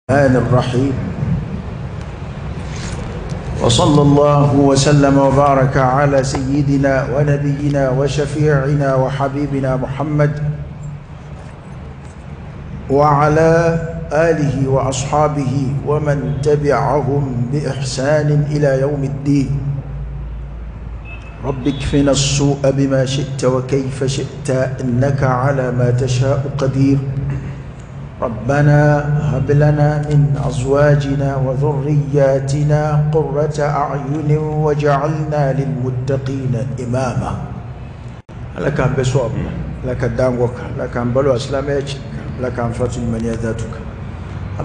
الرحمن الرحيم. وصلى الله وسلم وبارك على سيدنا ونبينا وشفيعنا وحبيبنا محمد وعلى آله وأصحابه ومن تبعهم بإحسان إلى يوم الدين. رب اكفنا السوء بما شئت وكيف شئت إنك على ما تشاء قدير. ربنا هب لنا من أزواجنا وذرياتنا قرة أعين وجعلنا للمتقين إماما. لك أن بصواب، لك الدانوك، لك أن بلو أسلامك، لك أن فاتن من يذاتك.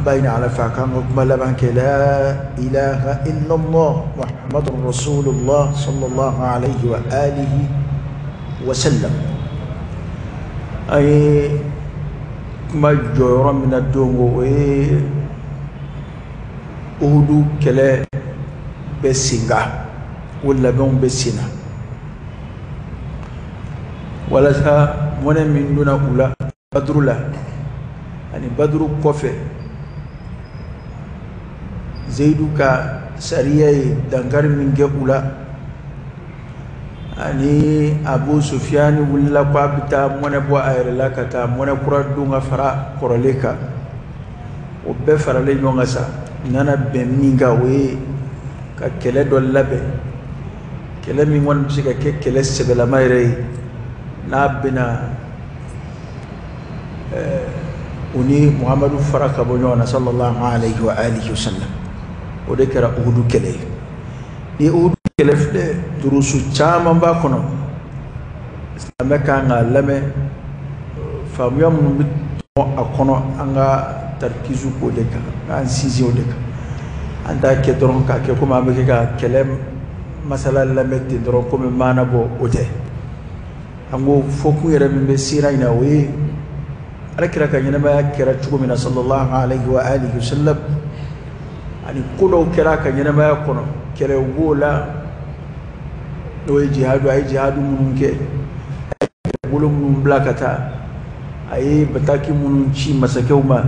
أبين على فاكان لبنك لا إله إلا الله محمد رسول الله صلى الله عليه وآله وسلم. أي kuma jɔyɔrɔ min na don o ye Uhudu kɛlɛ bɛ sen kan, o labɛnw bɛ sen na walasa mɔnɛ min donna u la Baduru la ani Baduru kɔfɛ, Zeyidu ka sariya ye dankari min kɛ u la, ani Abu Sufiyani wulila ko a bɛ taa mɔnɛ bɔ a yɛrɛ la ka taa mɔnɛ kura don ka fara kɔrɔlen kan. O bɛɛ faralen ɲɔgɔn kan sa, nana bɛn min kan, o ye ka kɛlɛ dɔ labɛn, kɛlɛ min kɔni bɛ se ka kɛ kɛlɛ sɛbɛlama yɛrɛ ye, n'a bɛna u ni Muhamadu fara ka bɔ ɲɔgɔn na sallallahu alayhi wa alihi wa sallam. O de kɛra Uhudu kɛlɛ ye. Ni Uhudu kɛlɛ filɛ, durusu caman b'a kɔnɔ, silamɛ kan k'a lamɛn, faamuya minnu bɛ tɔmɔ a kɔnɔ, an ka tarikizu k'o de kan, k'an sinsin o de kan. An t'a kɛ dɔrɔn k'a kɛ komi an bɛ kɛ ka kɛlɛ masala lamɛn ten dɔrɔn komi maana bɔ, o tɛ. An ko fɔkun yɛrɛ min bɛ sira in na, o ye Ala kira ka ɲɛnamaya kɛra cogo min na sallallahu alayhi wa alihi wa sallam, ani ko dɔw kɛra a ka ɲɛnamaya kɔnɔ, kɛlɛw b'o la, n'o ye jihadu, a ye jihadu minnu kɛ, a ye bolo minnu bila ka taa, a ye bataki minnu ci masakɛw ma,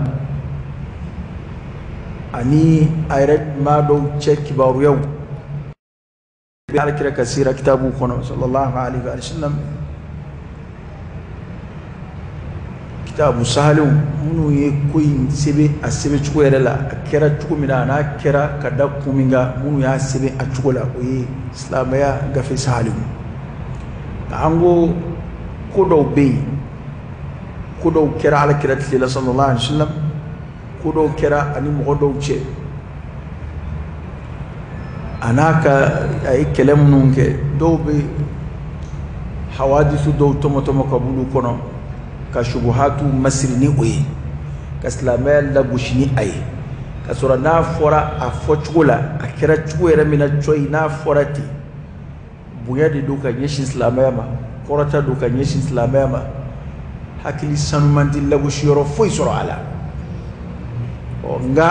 ani a yɛrɛ maa dɔw cɛ kibaruyaw bɛ Ala kira ka sira kitabu kɔnɔ sallallahu alayhi wa sallam. Kitabu sahalenw minnu ye ko in sɛbɛn a sɛbɛn cogo yɛrɛ la, a kɛra cogo min na, a n'a kɛra ka da kun min kan, minnu y'a sɛbɛn a cogo la, o ye silamɛya gafe sahalenw. Nka an ko ko dɔw bɛ yen, ko dɔw kɛra Ala kira tile la sallallahu alayhi wa sallam, ko dɔw kɛra ani mɔgɔ dɔw cɛ, a n'a ka a ye kɛlɛ minnu kɛ, dɔw bɛ hawadisu dɔw tɔmɔ tɔmɔ ka b'olu kɔnɔ, ka subuhatu masiri ni o ye, ka silamɛya lagosi ni a ye, ka sɔrɔ n'a fɔra a fɔcogo la, a kɛra cogo yɛrɛ min na cɔyi, n'a fɔra ten, bonya de don ka ɲɛsin silamɛya ma, kɔrɔta don ka ɲɛsin silamɛya ma, hakili sanuman tɛ lagosi yɔrɔ foyi sɔrɔ a la. Ɔ nka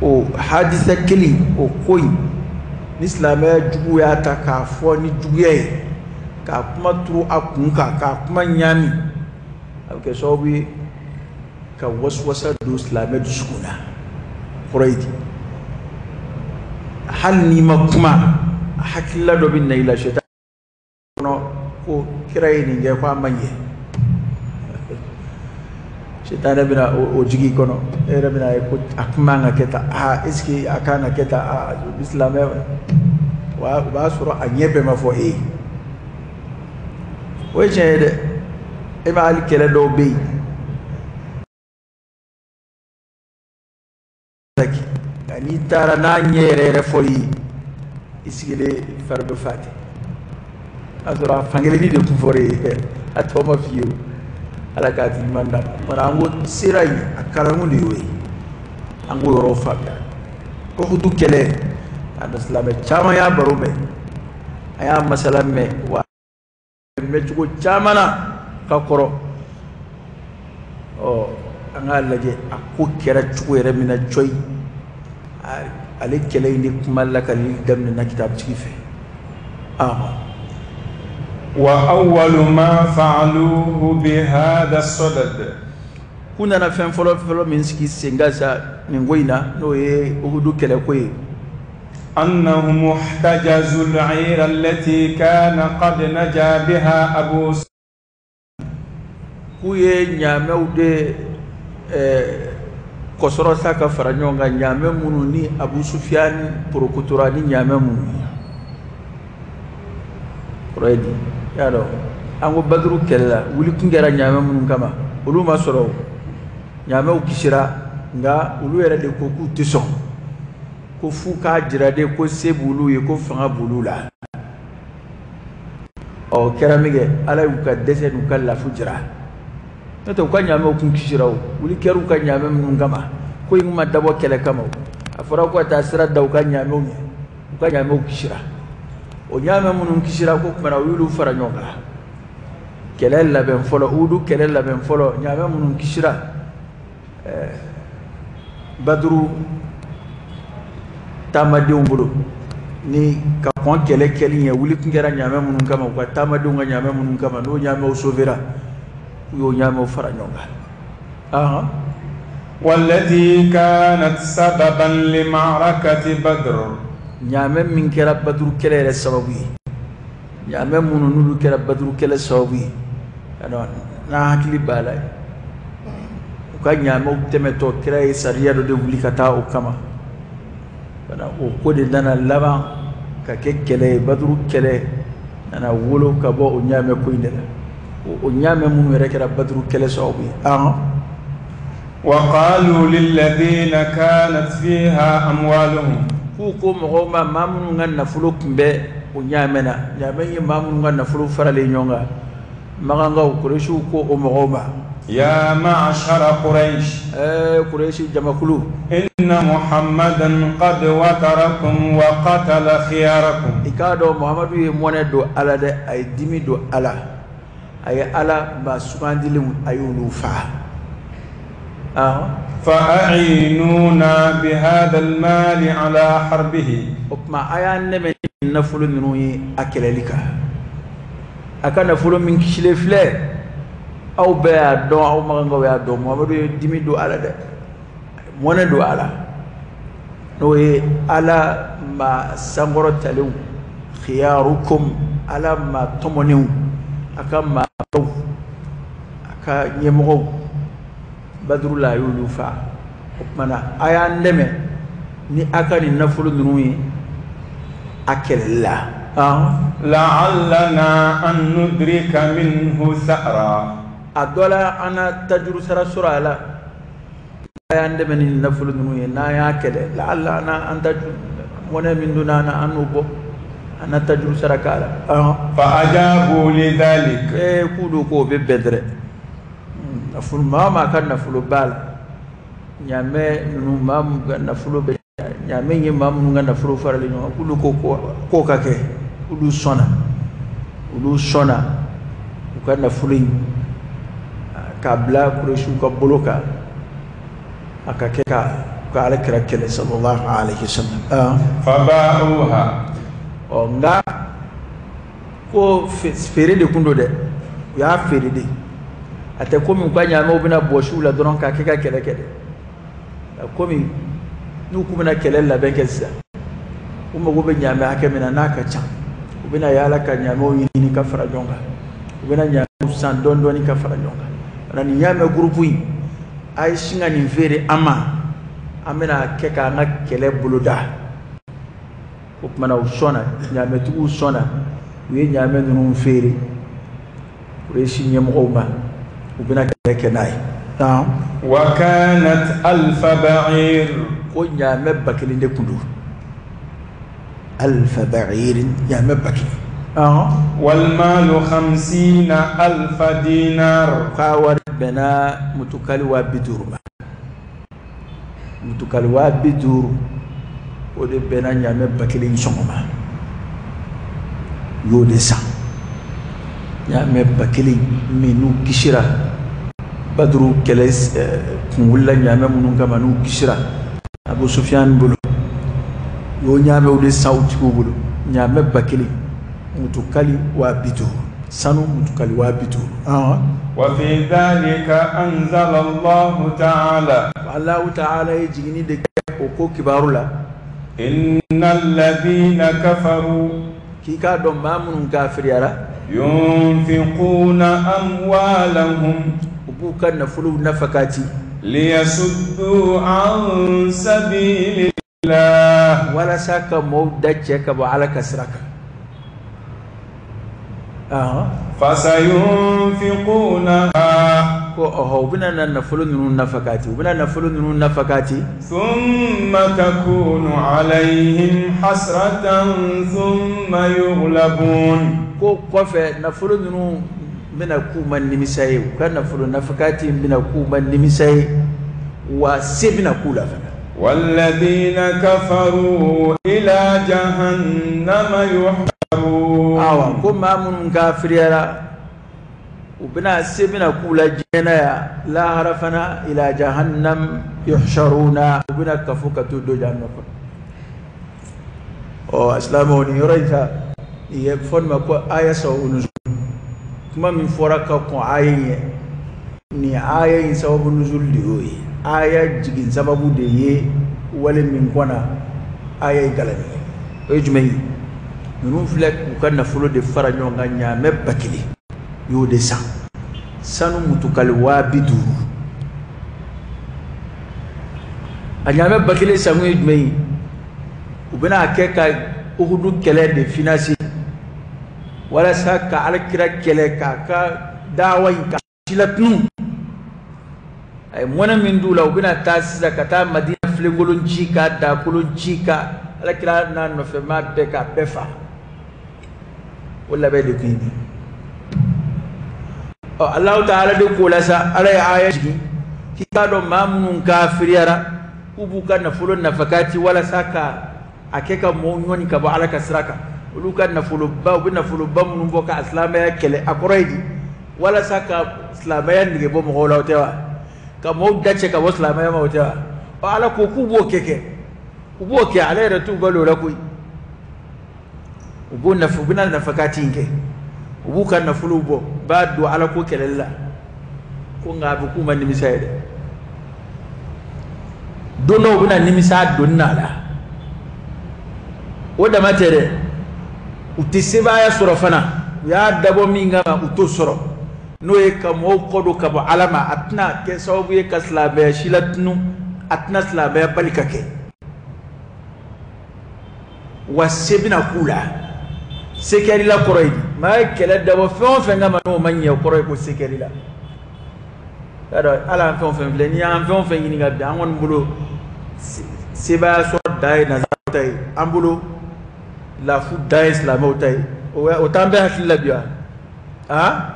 o hadisa kelen, o ko in, ni silamɛya jugu y'a ta k'a fɔ ni juguya ye, k'a kuma turu a kun kan, k'a kuma ɲaami, a bɛ kɛ sababu ye ka wasuwasa don silamɛ dusukun na. Kɔrɔ ye di, hali n'i ma kuma, hakilila dɔ bɛ na i la sɛtan kɔnɔ ko kira ye nin kɛ ko a ma ɲɛ. Sɛtanɛ bɛna o jigin i kɔnɔ, e yɛrɛ bɛna ye ko a kun man ka kɛ tan, aa est ce que a kan ka kɛ tan, aa silamɛ, o b'a sɔrɔ a ɲɛ bɛɛ ma fɔ e ye. O ye tiɲɛ ye dɛ. E b'a hali kɛlɛ dɔw bɛ yen, nka n'i taara n'a ɲɛ yɛrɛ yɛrɛ fɔ i ye, i sigilen fari bɛ fa ten, a sɔrɔ a fankelenni de kun fɔra e ye, a tɔ ma f'i ye. O Ala k'a ti ɲuman d'a ma. Bari an ko sira in a kalankun de y'o ye, an k'o yɔrɔ faamuya. Uhudu kɛlɛ, a silamɛ caman y'a baro mɛn, a y'a masala mɛn, wa mɛn cogo caman na ka kɔrɔ. Ɔ an k'a lajɛ a ko kɛra cogo yɛrɛ min na cɔyi, ale kɛlɛ in de kuma lakalili daminɛna kitabutigi fɛ. وأول ما فعلوه بهذا الصدد. K'u nana fɛn fɔlɔ fɔlɔ min sigi sen kan sa nin ko in na, n'o ye Uhudu kɛlɛko ye. أنهم احتجزوا العير التي كان قد نجا بها أبو K'u ye ɲaamɛw de kɔsɔrɔ sa ka fara ɲɔgɔn kan, ɲaamɛ minnu ni Abu Sufiyani porokotora ni ɲaamɛ minnu ye. Kɔrɔ ye di? Y'a dɔn, an ko Baduru kɛlɛ la, wuli kun kɛra ɲaamɛ minnu kama, olu ma sɔrɔ o. Ɲaamɛw kisira, nka olu yɛrɛ de ko k'u tɛ sɔn, ko f'u k'a jira de ko se b'olu ye, ko fanga b'olu la. Ɔ, kɛra min kɛ, Ala y'u ka dɛsɛ n'u ka lafu jira. N'o tɛ, u ka ɲaamɛw kun kisira o. Wuli kɛra u ka ɲaamɛ minnu kama, ko in ma dabɔ kɛlɛ kama o. A fɔra ko ka taa sira da u ka ɲaamɛw ɲɛ, u ka ɲaamɛw kisira. O ɲaamɛ minnu kisira, ko kumana u y'olu fara ɲɔgɔn kan kɛlɛ labɛn fɔlɔ, Uhudu kɛlɛ labɛn fɔlɔ. Ɲaamɛ minnu kisira Baduru taamadenw bolo ni ka kɔn kɛlɛ kɛli ɲɛ, wuli kun kɛra ɲaamɛ minnu kama, u ka taamadenw ka ɲaamɛ minnu kama, n'o ɲaamɛw sovera, u y'o ɲaamɛw fara ɲɔgɔn kan ahan. والتي كانت سببا لمعركة بدر. Ɲaamɛ min kɛra Baduru kɛlɛ yɛrɛ sababu ye, ɲaamɛ minnu n'olu kɛra Baduru kɛlɛ sababu ye, n'an hakili b'a la, u ka ɲaamɛw tɛmɛtɔ, kira ye sariya dɔ de wuli ka taa o kama. O ko de nana laban ka kɛ kɛlɛ ye. Baduru kɛlɛ nana wolo ka bɔ o ɲaamɛ ko in de la, o ɲaamɛ minnu yɛrɛ kɛra Baduru kɛlɛ sababu ye ahan. وقالوا للذين كانت فيها أموالهم. K'u ko mɔgɔw ma, maa minnu ka nafolo tun bɛ o ɲaamɛ na, ɲaamɛ ye maa minnu ka nafolo faralen ɲɔgɔn kan, Makankaw, Kuresiw ko o mɔgɔw ma: يا معشر قريش. Kuresi jamakulu. إن محمدا قد وتركم وقتل خياركم. I k'a dɔn, Muhamadu ye mɔnɛ don ala dɛ, a ye dimi don ala, a ye Ala maa sugandilenw, a y'olu faa. فأعينونا بهذا المال على حربه. O tuma, a y'an dɛmɛ ni nafolo ninnu ye a kɛlɛli kan. A ka nafolo min kisilen filɛ, aw bɛɛ y'a dɔn, aw makankaw y'a dɔn, Muhamadu ye dimi don ala dɛ, mɔnɛ don ala, n'o ye Ala maa sankɔrɔtalenw, khiyarukum, Ala maa tɔmɔnenw, a ka maabaw, a ka ɲɛmɔgɔw Baduru la, a y'olu fa. O tuma na, a y'an dɛmɛ ni a ka nin nafolo ninnu ye a kɛlɛli la. لعلنا أن ندرك منه ثأرا. A dɔ la, an na tajuru sara sɔrɔ a la. A y'an dɛmɛ ni nafolo ninnu ye, n'an y'a kɛlɛ, laala an an ta mɔnɛ min donna an na, an n'o bɔ, an na tajuru sara k'a la. فأجابوا لذلك. K'u do k'o bɛ bɛn dɛrɛ. Nafolo, maa o maa ka nafolo b'a la, ɲaamɛ ninnu, maa min ka nafolo bɛ ɲaamɛ ye, maa minnu ka nafolo faralen ɲɔgɔn kan, k'olu ko k'o ka kɛ. Olu sɔnna, olu sɔnna u ka nafolo in k'a bila Kuresiw ka bolo kan, a ka kɛ ka Ala kira kɛlɛ, sallallahu alaihi wasallam. فباعوها. Ɔ, nka ko feere de kun don dɛ, u y'a feere de. A tɛ komi u ka ɲaamɛw bɛna bɔsi u la dɔrɔn k'a kɛ ka kɛlɛ kɛ dɛ. Komi n'u k'u bɛna kɛlɛ labɛn kɛ sisan, u mago bɛ ɲaamɛ hakɛ min na, n'a ka ca, u bɛna yaala ka ɲaamɛw ɲini ka fara ɲɔgɔn kan, u bɛna ɲaamɛw san dɔɔni dɔɔni ka fara ɲɔgɔn kan. Na nin ɲaamɛ gurupu in, a ye sin ka nin feere an ma, an bɛna kɛ k'an ka kɛlɛ boloda. O tuma na, u sɔnna, ɲaamɛtigiw sɔnna, u ye ɲaamɛ ninnu feere Kuresi ɲɛmɔgɔw ma, u bɛna kɛlɛ kɛ n'a ye. وكانت 1000 بعير. Ko ɲaamɛ 1000 de kun don, ألف بعير, ɲaamɛ 1000. والمال 50,000 دينار. K'a wari bɛnna mutukali 50,000 ma, mutukali 50,000, o de bɛnna ɲaamɛ 1000 sɔngɔ ma. U y'o de san, ɲaamɛ 1000 min n'u kisira Baduru kɛlɛ kun wulila ɲaamɛ minnu kama, n'u kisira Abu Sufiyan bolo, u y'o ɲaamɛw de san u tigiw bolo, ɲaamɛ 1000, mutukali 50,000. Sanu mutukali 50,000. Wa fi dhalika anzala Allahu ta'ala. Allahu ta'ala ye jiginni de kɛ o ko kibaru la. Innal ladhina kafaru. K'i k'a dɔn maa minnu kafiriyara. Yunfiquna amwalahum. U b'u ka nafolow nafakati. Liyasuddu an sabilillah. Walasa ka mɔɔw da cɛ ka bɔ Ala ka sira kan. Fasayunfiqunaha. Ko ɔhɔ u bɛna na nafolo ninnu nafakati, u bɛna nafolo ninnu nafakati. Thumma takunu alayhim hasratan thumma yughlabun. Ko kɔfɛ nafolo ninnu bɛna k'u ma nimisa ye, u ka nafolo nafakati bɛna k'u ma nimisa ye, wa se bɛna k'u la fana. Walladhina kafaru ila jahannama yuhsharun. Awa ko maa minnu kafiriyara u bɛna se bɛna k'u la diɲɛ na yan, lahara fana ila jahannam yuhsharuna, u bɛna kafo ka t'u don jahannama kɔnɔ. Ɔ silamɛw, nin yɔrɔ in sa, nin ye fɔ nin ma ko aya sababu nuzul. Kuma min fɔra ka kɔn aya in ɲɛ, nin aya in sababu nuzul de y'o ye. Aya jigin sababu de ye wale min kɔnna aya in kalanni ye. O ye jumɛn ye? Ninnu filɛ k'u ka nafolo de fara ɲɔgɔn kan, ɲaamɛ 1000 u y'o de san, sanu mutukali 50,000. A ɲaamɛ 1000 sankun ye jumɛn ye? U bɛna a kɛ ka Uhudu kɛlɛ de financer walasa ka Alakira kɛlɛ, k'a ka dawa in ka silatunu. A ye mɔnɛ min d'u la, u bɛna taa sisan ka taa Madina filenkolon ci, ka dakolon ci, ka Alakira n'a nɔfɛmaa bɛɛ k'a bɛɛ fa. O labɛn de tun ye nin ye. Ɔ Alahu taala de k'o la sa, Ala ye aya jigin k'i k'a dɔn maa minnu kafiriyara k'u b'u ka nafolo nafakati walasa ka a kɛ ka mɔɔw ɲɔni ka bɔ Ala ka sira kan, olu ka nafoloba, u bɛ nafoloba minnu bɔ ka silamɛya kɛlɛ, a kɔrɔ ye di? Walasa ka silamɛya nege bɔ mɔgɔw la, o tɛ wa? Ka mɔɔw da cɛ ka bɔ silamɛya ma, o tɛ wa? Ɔ Ala ko k'u b'o kɛ kɛ, u b'o kɛ, ale yɛrɛ t'u balo o la koyi. U b'o nafa, u bɛna nafakati in kɛ, u b'u ka nafolow bɔ, u b'a don Ala ko kɛlɛli la, ko nka a bɛ k'u ma nimisa ye dɛ. Don dɔw u bɛna nimisa a donni na la, o dama tɛ dɛ, u tɛ sebaaya sɔrɔ fana, u y'a dabɔ min kama u t'o sɔrɔ, n'o ye ka mɔgɔw kɔ don ka bɔ Ala ma. A tɛna kɛ sababu ye ka silamɛya si latunu, a tɛna silamɛya bali ka kɛ, wa se bɛna k'u la. Se kɛr'i la kɔrɔ ye di? Maa ye kɛlɛ dabɔ fɛn o fɛn kama n'o ma ɲɛ, o kɔrɔ ye ko se kɛr'i la. Y'a dɔn hali an fɛn o fɛn filɛ, n'i y'an fɛn o fɛn ɲininka bi, an kɔni bolo sebaaya sɔrɔ dan ye nansaraw ta ye, an bolo lafu dan ye silamɛw ta ye, o t'an bɛɛ hakili la bi wa? Aa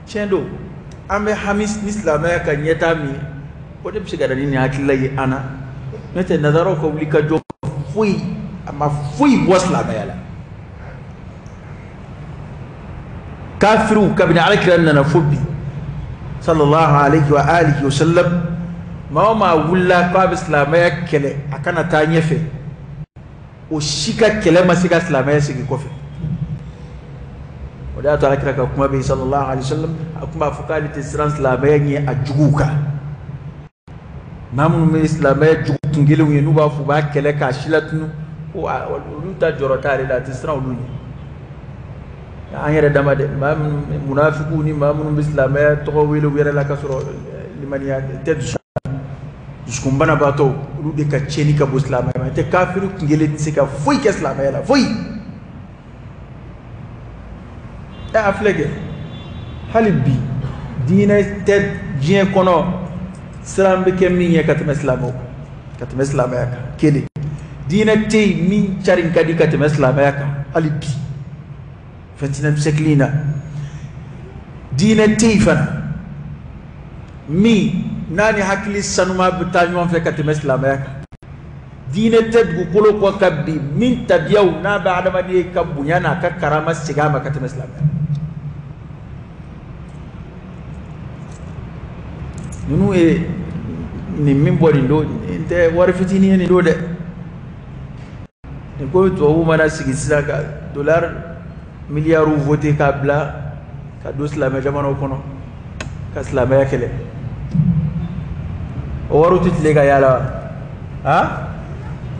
tiɲɛ don, an bɛ hami ni silamɛya ka ɲɛtaa min ye, o de bɛ se ka na ni nin hakilila ye an na. N'o tɛ nansaraw ka wuli ka jɔ foyi, a ma foyi bɔ silamɛya la. Kafiriw kabini Alakira nana fo bi sallallahu alayhi wa alihi wa sallam, maa o maa wulila k'a bɛ silamɛya kɛlɛ a kana taa ɲɛfɛ, o si ka kɛlɛ ma se ka silamɛya segin kɔfɛ. O de y'a to Alakira ka kuma bɛ yen sallallahu alayhi wa sallam, a tun b'a fɔ k'ale tɛ siran silamɛya ɲɛ a juguw kan. Maa minnu bɛ silamɛya jugu kun kelenw ye, n'u b'a fɔ u b'a kɛlɛ k'a si latunu, ko olu ta jɔrɔ t'ale la, a tɛ siran olu ɲɛ. An yɛrɛ dama dɛ, maa minnu munafikiw ni maa minnu bɛ silamɛya tɔgɔ wele u yɛrɛ la k'a sɔrɔ limaniya tɛ dusu dusukunbanabaatɔw, olu de ka tiɲɛni ka bon silamɛya ma. Tɛ kafiri kun kelen tɛ se ka foyi kɛ silamɛya la, foyi. Ɛ a filɛ kɛ, hali bi diinɛ tɛ diɲɛ kɔnɔ siran bɛ kɛ min ɲɛ ka tɛmɛ silamɛw kan, ka tɛmɛ silamɛya kan. Kelen, diinɛ tɛ yen min carin ka di ka tɛmɛ silamɛya kan hali bi 21e siècle in na. Diinɛ tɛ yen fana min n'a ni hakili sanuma bɛ taa ɲɔgɔn fɛ ka tɛmɛ silamɛya kan. Diinɛ tɛ dugukolo kɔ kan bi min tabiyaw n'a bɛ adamaden ka bonya n'a ka karama segin a ma ka tɛmɛ silamɛya kan. Ninnu ye nin min bɔ nin don, nin tɛ wari fitinin ye nin don dɛ. Nin ko tubabuw mana sigi sisan ka dollar Miliyariw voté k'a bila ka don silamɛ jamanaw kɔnɔ ka silamɛya kɛlɛ. O wariw tɛ tile ka yaala wa? A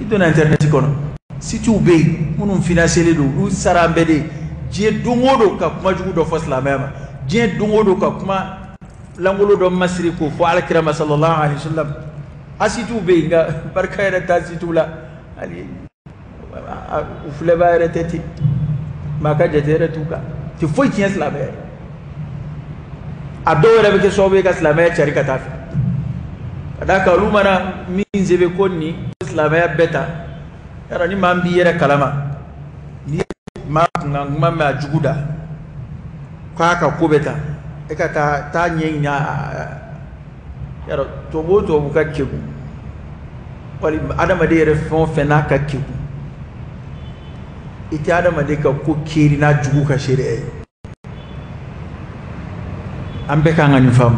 i donna internet kɔnɔ, sitew bɛ yen minnu financelen don, olu sara an bɛɛ de ye. Diɲɛ don o don ka kuma jugu dɔ fɔ silamɛya ma, diɲɛ don o don ka kuma lankolon dɔ masiri k'o fɔ alakira ma sallallahu alaihi wasallam. A sitew bɛ yen, nka barika yɛrɛ t'a sitew la, hali u filɛbaa yɛrɛ tɛ ten, maa ka jate yɛrɛ t'u kan, tɛ foyi tiɲɛ silamɛya ye. A dɔw yɛrɛ bɛ kɛ sababu ye ka silamɛya cari ka taa fɛ, ka d'a kan olu mana min sɛbɛn ko nin silamɛya bɛɛ ta. Yɔrɔ ni maa min b'i yɛrɛ kalama, n'i ye maa kunkan kuma mɛn a jugu da k'a ka ko bɛ ta, e ka taa ɲɛɲini. Yɔrɔ tubabu o tubabu ka kegun, wali adamaden yɛrɛ fɛn o fɛn n'a ka kegun, i tɛ adamaden ka ko kiri n'a jugu ka seereya ye. An bɛɛ kan ka nin faamu.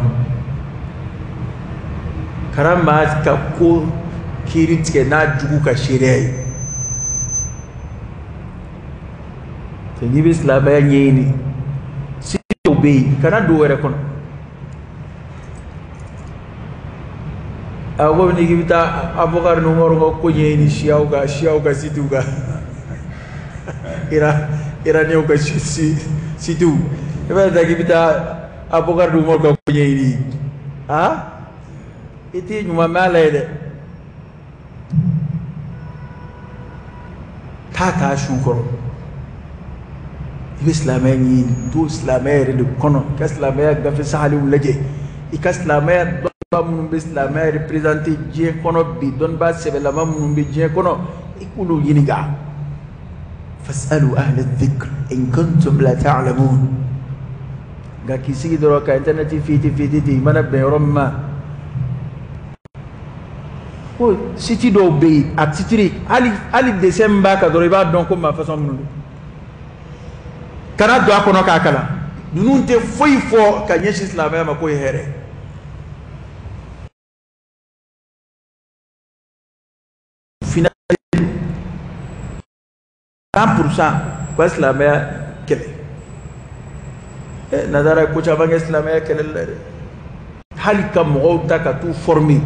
Kana maa ka ko kiri tigɛ n'a jugu ka seereya ye. N'i bɛ silamɛya ɲɛɲini, si dɔw bɛ yen, kana don o yɛrɛ kɔnɔ. A ko n'i k'i bɛ taa Abubakar ni Umaru ka ko ɲɛɲini siyaw ka sitiw kan, Iraniw ka sitiw, i b'a ta k'i bɛ taa Abubakar ni Umaru ka ko ɲɛɲini, a i t'i ɲuman mɛn a la ye dɛ. Taa su kɔrɔ, i bɛ silamɛya ɲini, to silamɛya yɛrɛ de kɔnɔ, i ka silamɛya gafe sahaliw lajɛ, i ka silamɛya dɔnnibaa minnu bɛ silamɛya représenter diɲɛ kɔnɔ bi, dɔnnibaa sɛbɛlama minnu bɛ diɲɛ kɔnɔ, i k'olu ɲininka. Fasalu ahla dhikr in kuntum la ta'lamun. Nka k'i sigi dɔrɔn ka internet fiti fiti ten, i mana bɛn yɔrɔ min ma, ko site dɔw bɛ yen, a titiri hali dessin min b'a kan dɔrɔn, i b'a dɔn ko maa façon minnu don. Kana don a kɔnɔ k'a kalan. Ninnu tɛ foyi fɔ ka ɲɛsin silamɛya ma k'o ye hɛrɛ. 100% u ka silamɛya kɛlɛ. Nazara ye ko caman kɛ silamɛya kɛlɛli la dɛ. Hali ka mɔgɔw ta ka t'u former,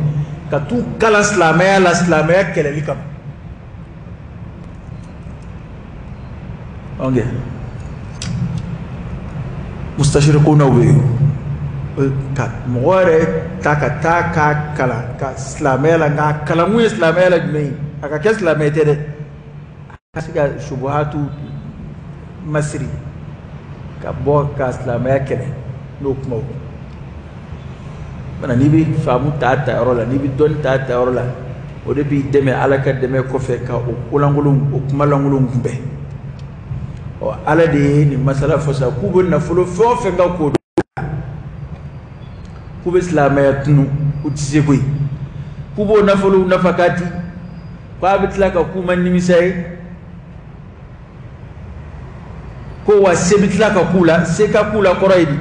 ka t'u kalan silamɛya la, silamɛya kɛlɛli kama. Ok, mustashriqunaw bɛ yen ka mɔgɔ yɛrɛ ta ka taa k'a kalan ka silamɛya la, nka a kalankun ye silamɛya la jumɛn ye? A ka kɛ silamɛ tɛ dɛ, a ka se ka subuhatu masiri ka bɔ ka silamɛya kɛlɛ n'o kumaw. Mana n'i bɛ faamu ta yɔrɔ la, n'i bɛ dɔnni ta yɔrɔ la, o de b'i dɛmɛ Ala ka dɛmɛ kɔfɛ ka o kolankolon, o kumalankolon kunbɛn. Ɔ Ala de ye nin masala fɔ sa, k'u bɛ nafolo fɛn o fɛn kan k'o dun, k'u bɛ silamɛya tunu, u tɛ se koyi. K'u b'o nafolow nafa k'a di, k'a bɛ tila ka k'u ma nimisa ye, ko wa se bɛ tila ka k'u la. Se ka k'u la kɔrɔ ye di?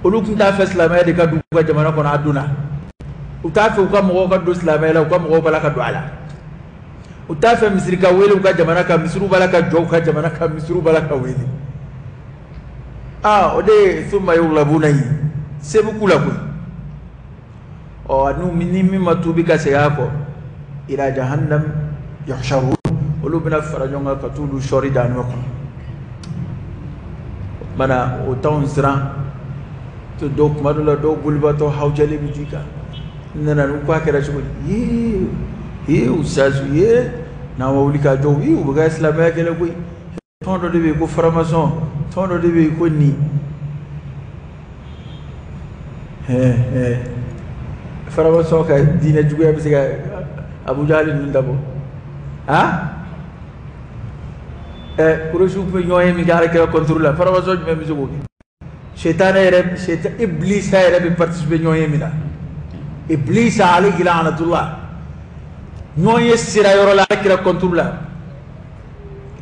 Olu tun t'a fɛ silamɛya de ka don u ka jamana kɔnɔ, a donna. U t'a fɛ u ka mɔgɔw ka don silamɛya la, u ka mɔgɔw b'a la ka don a la. U t'a fɛ misiri ka wele u ka jamana kan, misiriw b'a la ka jɔ u ka jamana kan, misiriw b'a la ka wele. Aa o de ye summa yughlabuna ye, se bɛ k'u la koyi. Ɔ ni min ma tuubi ka segin a kɔ, ila jahannam yuhsharun, olu bɛna fara ɲɔgɔn kan ka t'olu sɔɔri jahanama kɔnɔ. Mana o t'anw siran to dɔw kuma dɔ la, dɔw bolibatɔ hawujalen bɛ j'i kan. N nana n'u k'a kɛra cogo di? Yee ustazu, yee n'an ma wuli ka jɔ, u bɛ ka silamɛya kɛlɛ koyi. Tɔn dɔ de bɛ yen ko faramasɔn, tɔn dɔ de bɛ yen ko nin. Faramasɔn ka diinɛ juguya bɛ se ka Abu Jahali ninnu dabɔ. Kuresiw tun bɛ ɲɔgɔn ye min kɛ Alakira contre la, faramasɔn jumɛn bɛ se k'o kɛ? Sɛtanɛ yɛrɛ, Ibilisa yɛrɛ bɛ participer ɲɔgɔn ye min na. Ibilisa alayhi la'anatullah, ɲɔgɔn ye sira yɔrɔ la Alakira contre la.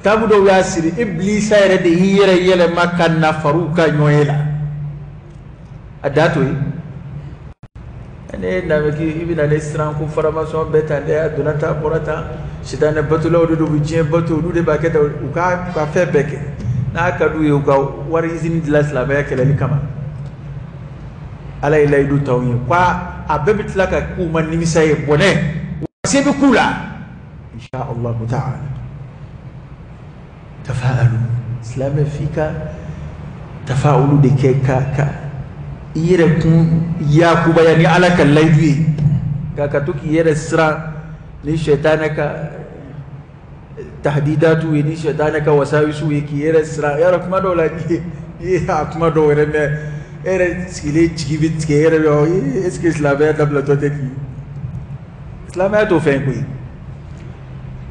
Kitabu dɔw y'a siri, Ibilisa yɛrɛ de y'i yɛrɛ yɛlɛma ka na far'u ka ɲɔgɔn ye la. A da to yen. Ne na k'i bɛna ne siran ko faramasɔn bɛɛ tan dɛ, a donna tan, a bɔra tan, sitanɛ batolaw de don, u bɛ diɲɛ bato, olu de b'a kɛ tan, u ka fɛn bɛɛ kɛ. N'a ka d'u ye, u ka wari izini dilan silamɛya kɛlɛli kama. Ala ye layidu t'anw ye ko a bɛɛ bɛ tila ka k'u ma nimisa ye, bɔnɛ se bɛ k'u la, insha Allahu ta'ala. Tafa'alu, silamɛ f'i ka tafa'ulu de kɛ ka i yɛrɛ kun yakubaya ni Ala ka layidu ye, nka ka to k'i yɛrɛ siran ni sɛtanɛ ka tahdidatu ye, ni sɛtanɛ ka wasawisiw ye, k'i yɛrɛ siran. Yarɔ, kuma dɔw la, n'i ye a kuma dɔw yɛrɛ mɛn, e yɛrɛ sigilen jigi bɛ tigɛ e yɛrɛ bɛ, est ce que silamɛya dabilatɔ tɛ k'i silamɛya t'o fɛn koyi.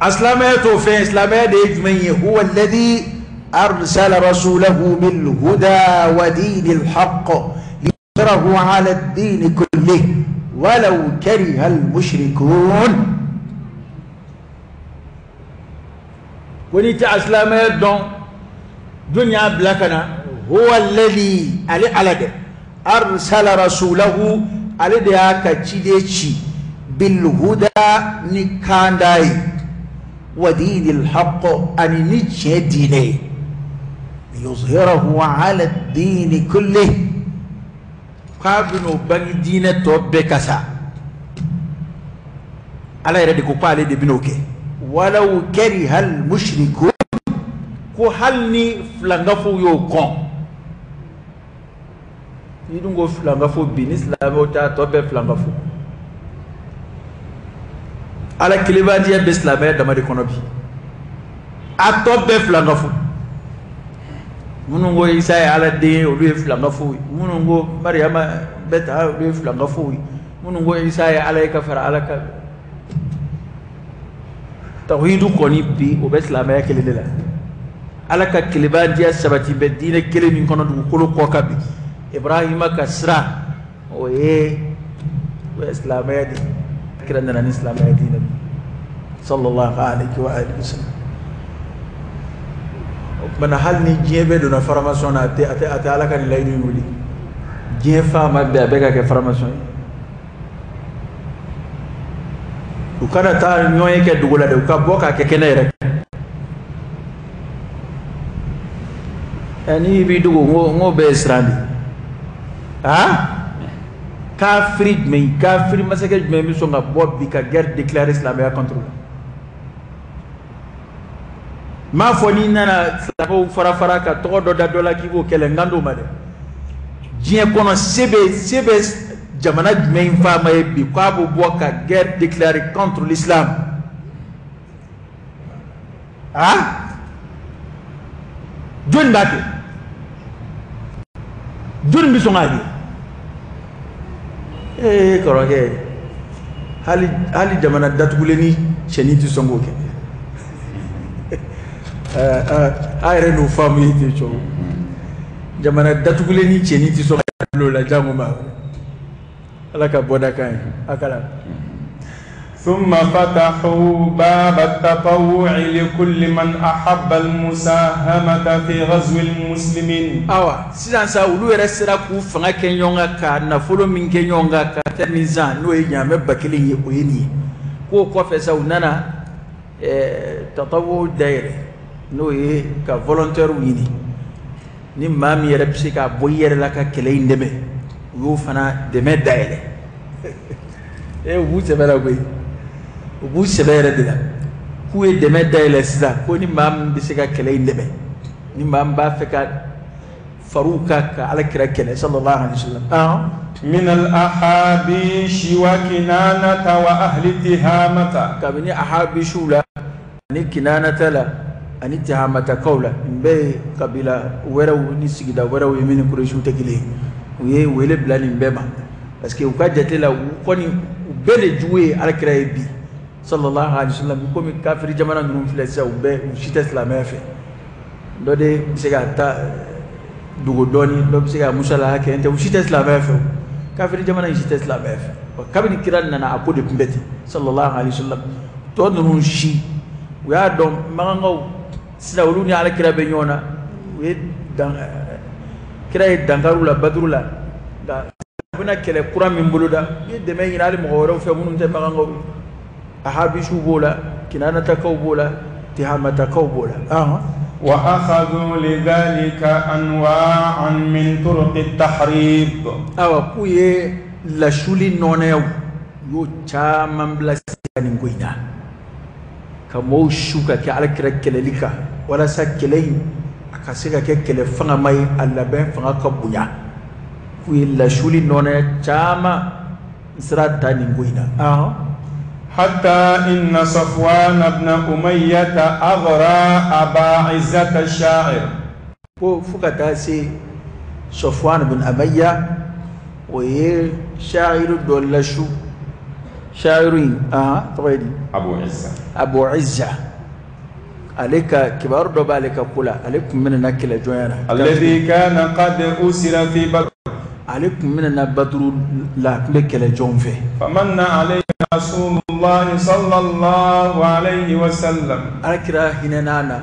A silamɛya t'o fɛn. Silamɛya de ye jumɛn ye? Huwa alladhi arsala rasulahu bil huda wa dinil haqq liyuzhirahu ala ad-din kullihi walau kariha al-mushrikun. Ko n'i tɛ a silamɛya dɔn, jɔn y'a bila ka na? Huwa alladhi, ale Ala dɛ, arsala rasulahu, ale de y'a ka ciden ci, bil huda, ni kanda ye, wa dinil haqq, ani ni tiɲɛ diinɛ ye, liyuzhirahu ala ad-din kullihi, k'a bɛn'o bange diinɛ tɔ bɛɛ ka sa. Ala yɛrɛ de ko k'ale de bɛn'o kɛ, walaw kariha al-mushrikun, ko hali ni filankafow y'o kɔn. N'i dun ko filankafo bi, ni silamɛw t'a tɔ bɛɛ filankafo. Ala kelenbatiya bɛ silamɛya dama de kɔnɔ bi, a tɔ bɛɛ filankafo. Minnu ko Isa ye Ala den ye, olu ye filankafow ye. Minnu ko Mariyama bɛ ta, olu ye filankafow ye. Minnu ko Isa ye Ala ye ka fara Ala kan. Tawhidu kɔni bi, o bɛ silamɛya kelen de la. Ala ka kelenbatiya sabati bɛ diinɛ kelen min kɔnɔ dugukolo kɔ kan bi, Ibrahima ka sira, o ye silamɛya de ye. Kira nana ni silamɛya diinɛ de, sallallahu alaihi wa alihi wa sallam. O tuma na, hali ni diɲɛ bɛɛ donna franc-maçon na, a tɛ Ala ka nin layidu in wuli. Diɲɛ faama bɛɛ, a bɛɛ ka kɛ franc-maçon ye. U kana taa ɲɔgɔn ye kɛ dugu la dɛ, u ka bɔ k'a kɛ kɛnɛ yɛrɛ kan. N'i b'i dogo, n ko bɛɛ ye siran de ye. Ah, kafiri jumɛn, kafiri masakɛ jumɛn bɛ sɔn ka bɔ bi ka guerre déclarer silamɛya contre la? N m'a fɔ n'i nana silamɛw fara fara ka tɔgɔ dɔ da dɔ la k'i b'o kɛlɛ, n kan t'o ma dɛ. Diɲɛ kɔnɔ, se bɛ jamana jumɛn faama ye bi k'a bɛ bɔ ka guerre déclarer contre l'islam? Ah, jɔnni b'a kɛ? Jɔnni bɛ sɔn k'a kɛ? Ee kɔrɔkɛ, hali jamana datugulen ni cɛnin tɛ sɔn k'o kɛ. A yɛrɛ n'o faamu ye ten cogo. Jamana datugulen ni cɛnin tɛ sɔn ka bila o la, jango maa wɛrɛ. Ala ka bɔda kan ye a kala. ثم فتحوا باب التطوع لكل من أحب المساهمة في غزو المسلمين. Awa, sisan sa, olu yɛrɛ sera k'u fanga kɛ ɲɔgɔn kan ka nafolo min kɛ ɲɔgɔn kan ka fɛn min san, n'o ye ɲaamɛ 1000 ye, o ye nin ye. K'o kɔfɛ sa, u nana tatawu dayɛlɛ, n'o ye ka volontaire ɲini, ni maa min yɛrɛ bɛ se k'a bɔ i yɛrɛ la ka kɛlɛ in dɛmɛ, u y'o fana dɛmɛ dayɛlɛ. E, u b'u sɛbɛ la koyi, u b'u sɛbɛ yɛrɛ de la. K'u ye dɛmɛ dayɛlɛ sisan ko ni maa min bɛ se ka kɛlɛ in dɛmɛ, ni maa min b'a fɛ ka far'u kan ka Ala kira kɛlɛ, sallallahu alaihi wa sallam. من الأحابيش وكنانة وأهل تهامة. Kabini ahabisiw la, ani kinanata la, ani tihamatakaw la, nin bɛɛ ye kabila wɛrɛw ni sigida wɛrɛw ye min ni Kuresiw tɛ kelen ye. U ye wele bila nin bɛɛ ma, parce que u ka jate la, u kɔni u bɛɛ de jugu ye Ala kira ye bi, sallallahu alaihi wa sallam. Komi kafiri jamana ninnu filɛ sisan, u bɛɛ, u si tɛ silamɛya fɛ. Dɔ de bɛ se ka taa dogo dɔɔni, dɔ bɛ se ka musalaha kɛ, n tɛ, u si tɛ silamɛya fɛ. O kafiri jamana in si tɛ silamɛya fɛ. Wa kabini kira nana, a ko de tun bɛ ten, sallallahu alaihi wa sallam. Tɔ ninnu si, u y'a dɔn makankaw sisan, olu ni Ala kira bɛ ɲɔgɔn na. U ye dan, kira ye dankariw la Baduru la, nka u bɛna kɛlɛ kura min boloda, u ye dɛmɛ ɲini hali mɔgɔ wɛrɛw fɛ minnu tɛ makankaw ye. Ahabisiw b'o la, kinanatakaw b'o la, tihamatakaw b'o la. وأخذوا لذلك أنواعا من طرق التحريض. Awa, k'u ye lasuli nɔnɛw, u y'o caman bila sen nin ko in na, ka mɔgɔw su ka kɛ Alakira kɛlɛli kan, walasa kɛlɛ in a ka se ka kɛ kɛlɛ fangama ye, a labɛn fanga ka bonya. K'u ye lasuli nɔnɛ caman sira ta nin ko in na. حتى إن صفوان بن أمية أغرى أبا عزة الشاعر. Ko fo ka taa se Sɔfwan bin Amayya, o ye sha'iru dɔ lasu. Sha'iru in tɔgɔ ye di? أبو عزة. Abu Izza. Ale ka kibaru dɔ b'ale ka ko la, ale tun minɛna kɛlɛjɔnya na. الذي كان قد أسر في بدر. Ale tun minɛna Baduru la, a tun bɛ kɛlɛjɔnw fɛ. فمن عليه رسول الله صلى الله عليه وسلم. Alakira hinɛna na.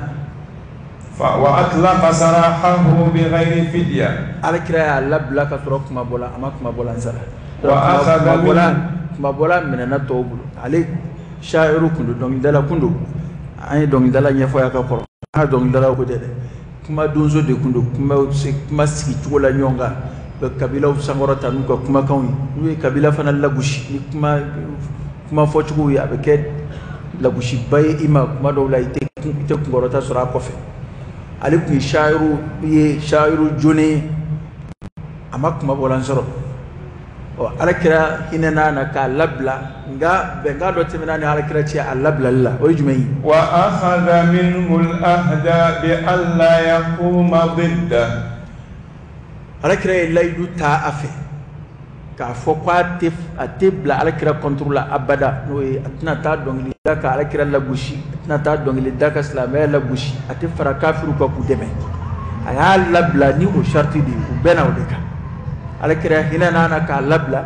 وأطلق سراحه بغير فدية. Alakira y'a labila ka sɔrɔ kuma bɔla, a ma kuma bɔla n sara. وأخذ Kuma bɔla minɛna tɔw bolo. Ale sha'iru kun don, dɔnkilidala kun don. An ye dɔnkilidala ɲɛfɔ y'a ka kɔrɔ, an ka dɔnkilidalaw ko tɛ dɛ, kuma donso de kun don. Kuma se kuma sigicogo la ɲɔgɔn kan, u bɛ kabilaw sankɔrɔta n'u ka kumakanw ye. N'u ye kabila fana lagosi ni kuma fɔcogo ye, a bɛ kɛ lagosiba ye i ma. Kuma dɔw la, i tɛ kunkɔrɔta sɔrɔ a kɔfɛ. Ale tun ye sha'iru ye, sha'iru jonen ye, a ma kuma bɔlan sɔrɔ. Ɔ, Alakira hinɛna na k'a labila, nka bɛnkan dɔ tɛmɛna ni Alakira cɛ a labilali la, o ye jumɛn ye? وأخذ منه العهد بألا يقوم ضده. Alakira ye layidu ta a fɛ k'a fɔ ko a tɛ bila Alakira contre la abada. N'o ye, a tɛna taa dɔnkili da ka Alakira lagosi, a tɛna taa dɔnkili da ka silamɛya lagosi, a tɛ fara kafiriw kan k'u dɛmɛ. A y'a labila ni o sariti de ye, u bɛnna o de kan. Alakira hinɛ n'a na k'a labila,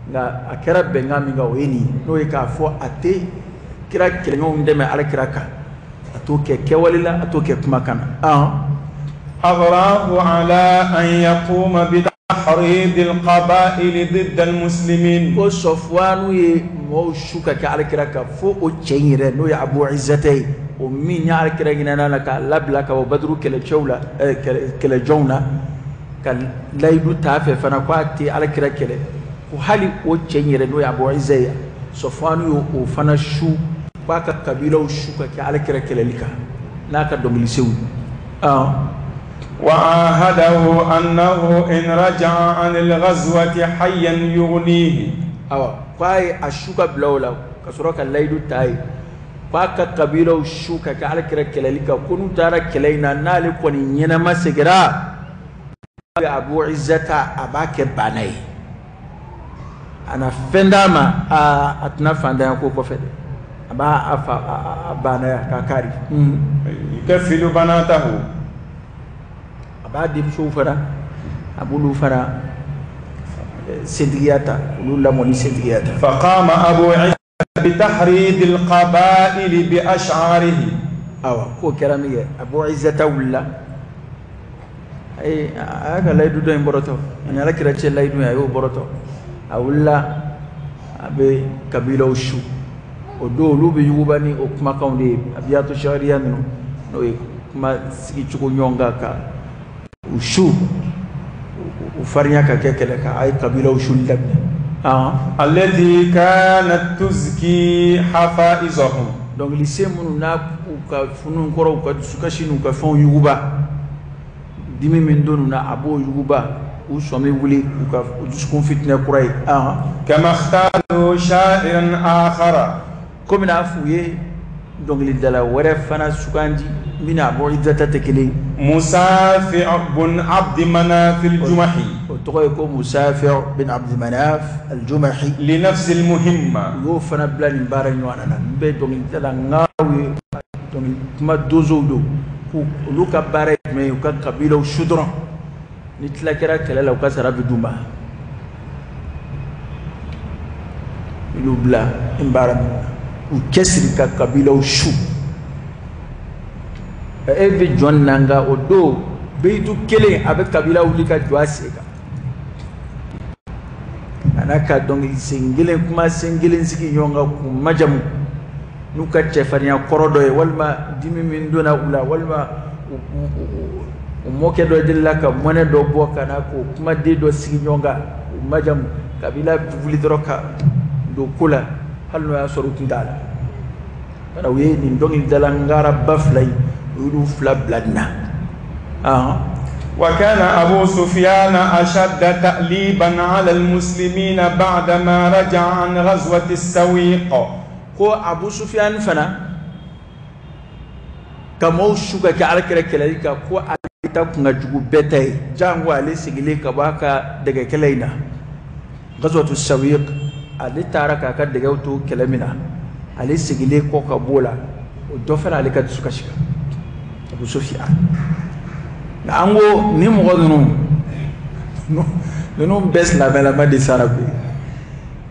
nka a kɛra bɛnkan min kan, o ye nin ye, n'o ye k'a fɔ a tɛ kira kɛlɛɲɔgɔnw dɛmɛ Alakira kan, a t'o kɛ kɛwale la, a t'o kɛ kumakan na. أغراه على أن يقوم بتحريض القبائل ضد المسلمين. Ko Sɔfuwanu ye mɔgɔw su ka kɛ Alakira kan, fo o cɛ in yɛrɛ, n'o ye Abu Izzata ye, o min ni Alakira ɲinɛna la k'a labila ka bɔ Baduru kɛlɛcɛw la, kɛlɛjɔnw na, ka layidu t'a fɛ fana ko a tɛ Alakira kɛlɛ, ko hali o cɛ in yɛrɛ, n'o ye Abu Izza ye, Sɔfuwanu y'o o fana su k'a ka kabilaw su ka kɛ Alakira kɛlɛli kan n'a ka dɔnkilisenw. وعاهده أنه إن رجع عن الغزوة حيا يغنيه. Awa, k'a ye a su ka bila o la ka sɔrɔ ka layidu ta ye k'a ka kabilaw su ka kɛ Alakira kɛlɛli kan, ko n'u taara kɛlɛ in na, n'ale kɔni ɲɛnama seginna, Abu Izzata a b'a kɛ baana ye, a na fɛn d'a ma, a tɛna fantanya ko kɔfɛ dɛ, a b'a a fa a baanaya k'a kari. يكفل بناته. A b'a denmusow fara, a b'olu fara sentigiya ta, olu lamɔ ni sentigiya ta. فقام أبو عزة بتحريض القبائل بأشعاره. Awa, k'o kɛra min kɛ, Abu Izzata wulila, ayi, a y'a ka layidu dɔ in bɔrɔtɔ ani Alakira cɛ layidu in, a y'o bɔrɔtɔ. A wulila, a bɛ kabilaw su. O don, olu bɛ yuguba ni o kumakanw de ye, abiyatu sariya ninnu, n'o ye kuma sigicogo ɲɔgɔn kan ka u su, u farinya ka kɛ kɛlɛ kan. A ye kabilaw suli daminɛ. التي كانت تزكي حفائظهم. Dɔnkilisen minnu n'a u ka funu kɔrɔ, u ka dusukasi n'u ka fɛnw yuguba, dimi min donn'u na, a b'o yuguba, u sɔmi wuli, u ka dusukun fitinɛ kura ye. كما اختاروا شاعرا آخر. Komi n'a f'u ye dɔnkilidala wɛrɛ fana sugandi min n'a Abu Izzata tɛ kelen ye. مسافع بن عبد مناف الجمحي. O tɔgɔ ye ko Musafi bin Abdi Manaf al-Jumahi. لنفس المهمة. U y'o fana bila nin baara ɲɔgɔn na. Nin bɛɛ ye dɔnkilidala ŋaw ye, dɔnkili kuma donsow don. K'u olu ka baara ye jumɛn ye? U ka kabilaw su dɔrɔn. Ni tila kɛra kɛlɛ la, u ka sara bɛ d'u ma. U y'u bila nin baara min na, u cɛsiri ka kabilaw su. E bɛ jɔn na, nka o don beyitu kelen a bɛ kabila wuli ka jɔ a sen kan, a n'a ka dɔnkili sen kelen, kuma sen kelen sigi ɲɔgɔn kan k'u majamu n'u ka cɛfarinya kɔrɔ dɔ ye, walima dimi min donna u la, walima U mɔkɛ dɔ delila ka mɔnɛ dɔ bɔ ka na k'o kumaden dɔ sigi ɲɔgɔn kan, u majamu kabila wuli dɔrɔn ka don ko la, hali n'o y'a sɔrɔ u tun t'a la. Bana u ye nin dɔnkilidala ngaraba fila in, u y'olu fila bila nin na. وكان أبو سفيان أشد تأليبا على المسلمين بعدما رجع عن غزوة السويق. Ko Abu Sufyan fana ka maaw su ka kɛ alakira kɛlɛli kan, ko ale ta kun ka jugu bɛɛ ta ye, jango ale sigilen ka bɔ a ka dɛgɛ kɛlɛ in na, Ghazwatu Sawiq, ale taara k'a ka dɛgɛw to kɛlɛ min na, ale sigilen kɔ ka b'o la, o dɔ fana ale ka dusukasi kan, Abu Sufyan. Nka an ko ni mɔgɔ ninnu bɛɛ silamɛlama de sara koyi.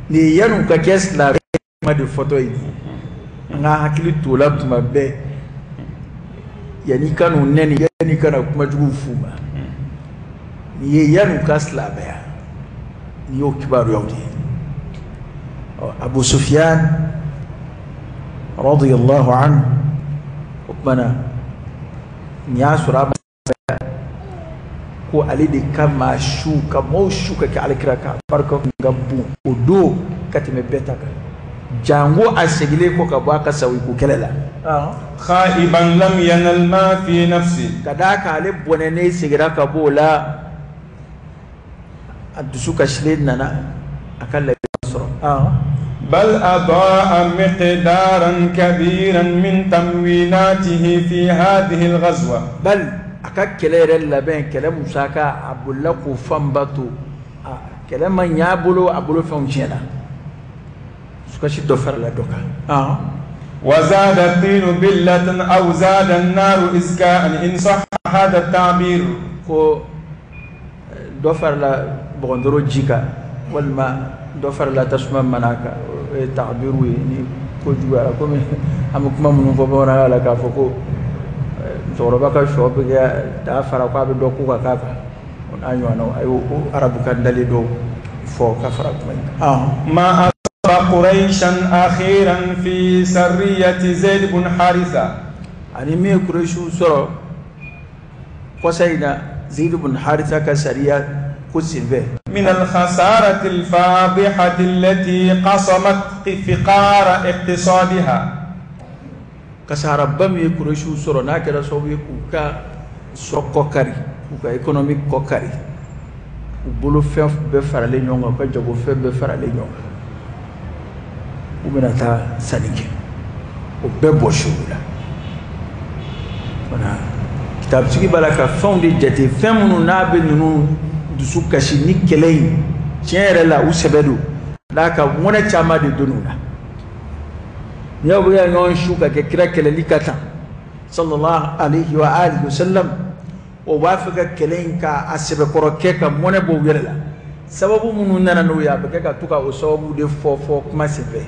Nin yan'u ka kɛ silamɛ kuma de fɔtɔ ye, an ka hakili t'o la tuma bɛɛ, yanni ka n'u nɛni, yanni ka na kuma jugu f'u ma. Nin ye yan'u ka silamɛya, nin y'o kibaruyaw de ye. Abu Sufyan radiyallahu anhu, o tuma na nin y'a sɔrɔ a ma ko ale de ka maa su ka maaw su ka kɛ alakira kan, barika kun ka bon o don ka tɛmɛ bɛɛ ta kan, jango a segilen kɔ ka bɔ a ka sawiku kɛlɛ la. خائبا لم ينل ما في نفسه. Ka d'a kan ale bɔnɛnen seginna ka bɔ o la, a dusu kasilen nana a ka laɲini sɔrɔ. بل أضاء مقدارا كبيرا من تمويناته في هذه الغزوة. Bal a ka kɛlɛ yɛrɛ labɛn, kɛlɛ musaka, a bolila k'o fanba to, a kɛlɛ ma ɲɛ a bolo, a bolo fɛnw tiɲɛna, dusukasi dɔ farala dɔ kan. وزاد الطين بلة أو زاد النار إزكاء إن صح هذا التعبير. Ko dɔ farala bɔgɔndoro ji kan, walima dɔ farala tasuma mana kan, o ye tabiru ye ni ko juguyara, komi an bɛ kuma minnu fɔ bamanankan la k'a fɔ ko musokɔrɔba ka sɔ bɛ kɛ daa fara k'a bɛ dɔ ko ka k'a kan, o n'a ɲɔgɔnnaw, a y'o arabukan dalen dɔw fɔ ka fara kuma in kan. ما أصاب قريشا أخيرا في سرية زيد بن حارثة. Ani min ye Kuresiw sɔrɔ kɔsa in na, Zeyid bin Haritha ka sariya ko senfɛ. من الخسارة الفاضحة التي قصمت فقار اقتصادها. Kasaraba min ye Kuresiw sɔrɔ, n'a kɛra sababu ye k'u ka sɔrɔ kɔ kari, k'u ka économie kɔ kari, u bolo fɛn bɛɛ faralen ɲɔgɔn kan, u ka jagofɛn bɛɛ faralen ɲɔgɔn kan, u bɛna taa sanni kɛ, o bɛɛ bɔsi u la. Voilà, kitabutigi b'a la ka fɛnw de jate, fɛn minnu n'a bɛ ninnu dusu kasi ni kɛlɛ in, tiɲɛ yɛrɛ la u sɛbɛ don n'a ka mɔnɛ caman de donn'u la. N'i y'aw bɛ ka ɲɔgɔn su ka kɛ kira kɛlɛli ka tan sallallahu alayhi wa alihi wa sallam, o b'a fɛ ka kɛlɛ in ka a sɛbɛkɔrɔ kɛ ka mɔnɛ bɔ u yɛrɛ la. Sababu minnu nana n'o ye, a bɛ kɛ ka to ka o sababu de fɔ fɔ kuma senfɛ.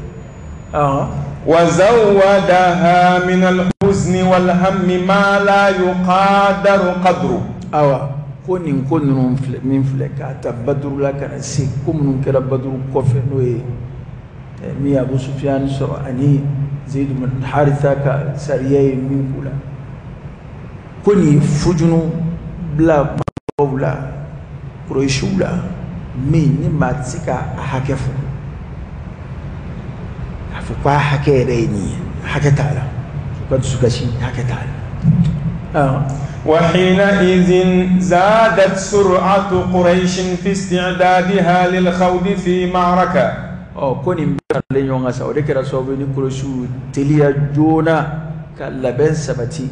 وزودها من الحزن والهم ما لا يقدر قدره. Awa, ko nin ko ninnu filɛ min filɛ k'a ta Baduru la ka na se ko minnu kɛra Baduru kɔfɛ, n'o ye min ye Abu Sufyan sɔrɔ ani Zeyid bin Haritha ka sariya ye min k'u la, ko nin fujunu bila mɔgɔw la, Kuresiw la, min ni maa tɛ se ka a hakɛ fɔ, k'a fɔ k'a hakɛ yɛrɛ ye nin ye, hakɛ t'a la, u ka dusukasi hakɛ t'a la. وحينئذ زادت سرعة قريش في استعدادها للخوض في معركة. Ɔ, ko nin bɛɛ faralen ɲɔgɔn kan sa, o de kɛra sababu ye ni Kuresiw teliya joona ka labɛn sabati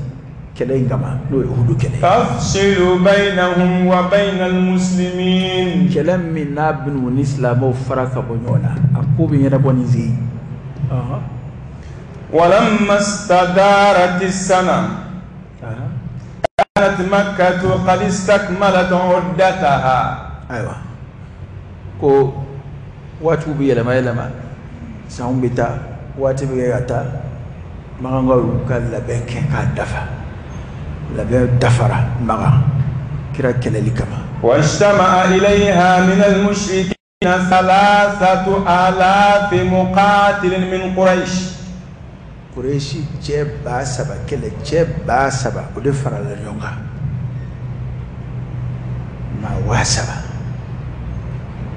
kɛlɛ in kama, n'o ye Uhudu kɛlɛ ye. تفصل بينهم وبين المسلمين. Kɛlɛ min n'a bɛn'u ni silamɛw fara ka bɔ ɲɔgɔn na, a ko bɛ ɲɛnabɔ nin sen. ولما استدارت السنة كانت مكة قد استكملت عدتها. Ayiwa, ko waatiw bɛ yɛlɛma yɛlɛma, sanw bɛ taa, waati bɛ kɛ ka taa, makankaw y'u ka labɛn kɛ k'a dafa, labɛn dafara Makan kira kɛlɛli kama. واجتمع إليها من المشركين 3000 مقاتل من قريش. Kuresi cɛ 3000, kɛlɛcɛ 3000, o de farala ɲɔgɔn kan, maa 3000.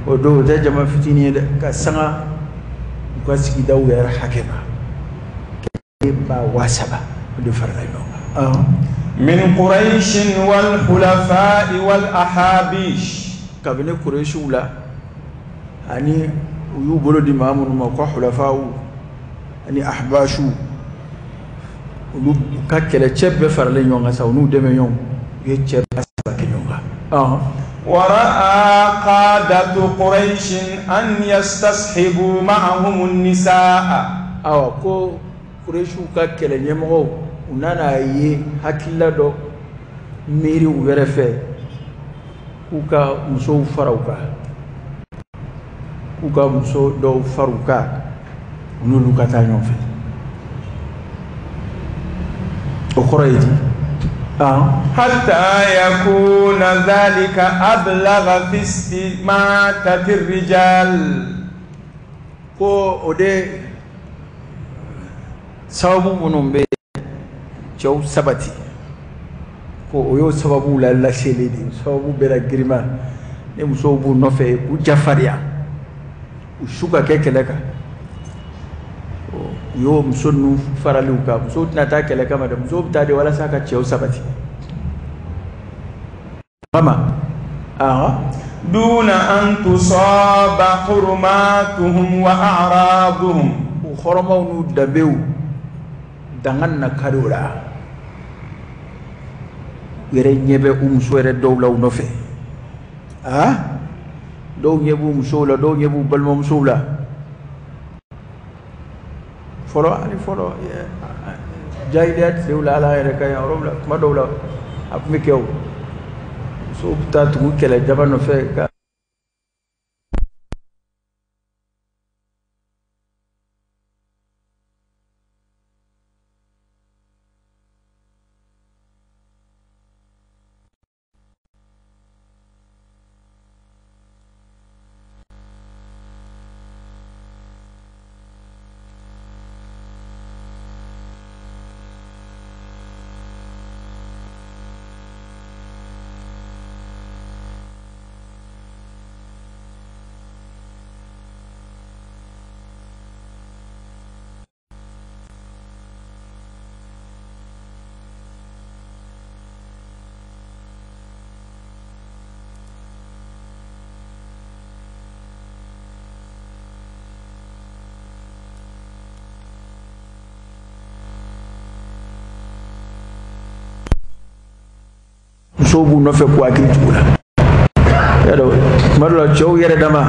O don o tɛ jama fitinin ye dɛ, ka sanga u ka sigidaw yɛrɛ hakɛ ma. Kɛlɛ maa 3000, o de farala ɲɔgɔn kan. Min Quraish wal hulafa wal ahabish. Kabini Quraishiw la ani u y'u bolo di maa minnu ma ko hulafaw ani ahbashu, olu ka kɛlɛcɛ bɛɛ faralen ɲɔgɔn kan sa, u n'u dɛmɛ ɲɔgɔn, u ye cɛ 3000 kɛ ɲɔgɔn kan. Wara'a qadatu Quraish an yastashibu ma'ahum an-nisaa. Awa ko Quraishiw ka kɛlɛ ɲɛmɔgɔw u nana ye hakilila dɔ miiri u yɛrɛ fɛ k'u ka musow fara u kan, k'u ka muso dɔw fara u kan, u n'olu ka taa ɲɔgɔn fɛ. O kɔrɔ ye di? Hatta yakuna dhalika ablagha fi istimatati rijal. Ko o de sababu minnu bɛ cɛw sabati, ko o y'o sababu la laseli de ye. Sababu bɛɛ la girinma ni musow b'u nɔfɛ k'u jafarinya, u su ka kɛ kɛlɛ kan. U y'o muso ninnu farali u kan. Musow tɛna taa kɛlɛ kama dɛ, musow bɛ taa de walasa ka cɛw sabati. Kama duna an tusaba hurumatuhum wa a'raduhum. U hɔrɔnmaw n'u danbew danga na kari o la. U yɛrɛ ɲɛ bɛ u muso yɛrɛ dɔw la u nɔfɛ. Dɔw ɲɛ b'u musow la, dɔw ɲɛ b'u balimamusow la. Fɔlɔ ani fɔlɔ jahiliya tilew la, Ala yɛrɛ ka yan yɔrɔw la, kuma dɔw la a tun bɛ kɛ o. Musow bɛ taa tugu kɛlɛ jama nɔfɛ ka musow b'u nɔfɛ k'u hakili tugu la. Y'a dɔn tuma dɔ la cɛw yɛrɛ dama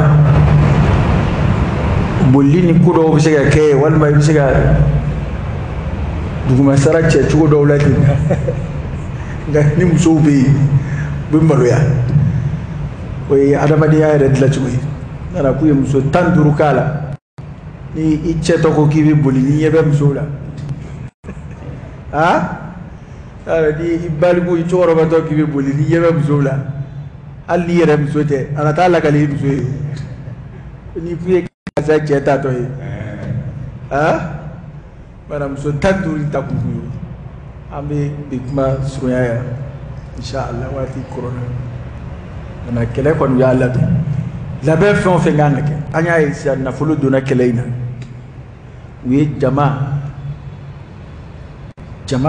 bolili ni ko dɔw bɛ se ka kɛ, walima i bɛ se ka dugumasara cɛ cogo dɔw la ten. Nka ni musow bɛ yen, u bɛ maloya. O ye adamadenya yɛrɛ dilancogo ye. Nana k'u ye muso 15 k'a la, ni i cɛ tɔ ko k'i bɛ boli, n'i ɲɛ bɛ musow la, ni i baliku i cɛkɔrɔbatɔ k'i bɛ boli, n'i ɲɛ bɛ musow la, hali n'i yɛrɛ muso tɛ, a na taa lakali i muso ye. N'i kun ye karisa cɛ tatɔ ye, bana muso 15 ta kun ye. An bɛ bi kuma surunya yan inshallah, waati korona. Nana kɛlɛ kɔni y'a labɛn, labɛn fɛn o fɛn kan ka kɛ. An y'a ye sisan nafolo donna kɛlɛ in na. U ye jama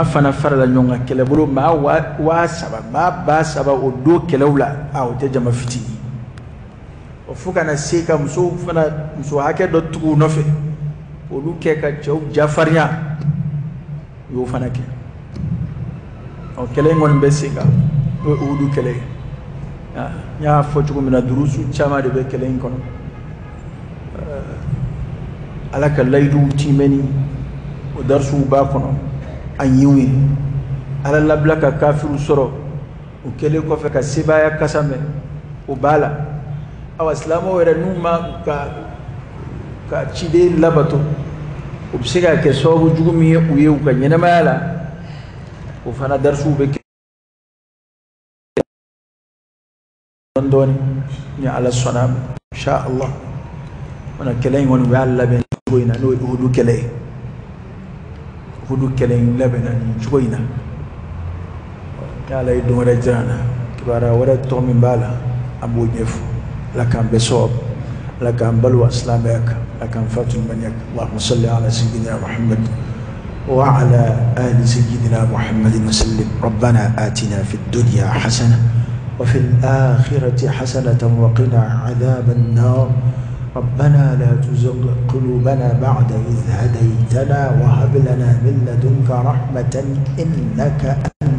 fana farala ɲɔgɔn kan kɛlɛbolo maa 3000, maa 3000 o don kɛlɛw la. O tɛ jama fitinin. O fo ka na se ka musow fana, muso hakɛ dɔ tugu u nɔfɛ, olu kɛ ka cɛw jafarinya, u y'o fana kɛ. Ɔ kɛlɛ in kɔni bɛ sen kan, n'o ye Uhudu kɛlɛ ye. N y'a fɔ cogo min na, durusu caman de bɛ kɛlɛ in kɔnɔ. Ala ka layiduw tiimɛni, o darisuw b'a kɔnɔ. A ɲiw ye Ala labila ka kafiriw sɔrɔ, o kɛlen kɔfɛ ka sebaaya kasa mɛn, o b'a la. Awa silamɛw yɛrɛ n'u ma ka ciden labato, o bɛ se ka kɛ sababu jugu min ye u ye u ka ɲɛnɛmaya la, o fana darisuw bɛ kɛ dɔɔni ni Ala sɔnna a ma, insha Allah. Mana kɛlɛ in kɔni u y'a labɛn cogo in na, n'o ye Uhudu kɛlɛ ye. Uhudu kɛlɛ in labɛnna nin cogo in na. Ni Ala ye don wɛrɛ jira an na, kibaruya wɛrɛ tɔ min b'a la, an b'o ɲɛfɔ. Ala k'an bɛɛ sɔn, Ala k'an balo silamɛya kan, Ala k'an fatu limaniya kan. Allahumma salli ala sayyidina Muhammad wa ala ali sayyidina Muhammadin wa sallim. Rabbana atina fid dunya hasana wa fil akhirati hasanatan wa qina adhaban nar. ربنا لا تزغ قلوبنا بعد إذ هديتنا وهب لنا من لدنك رحمة إنك أنت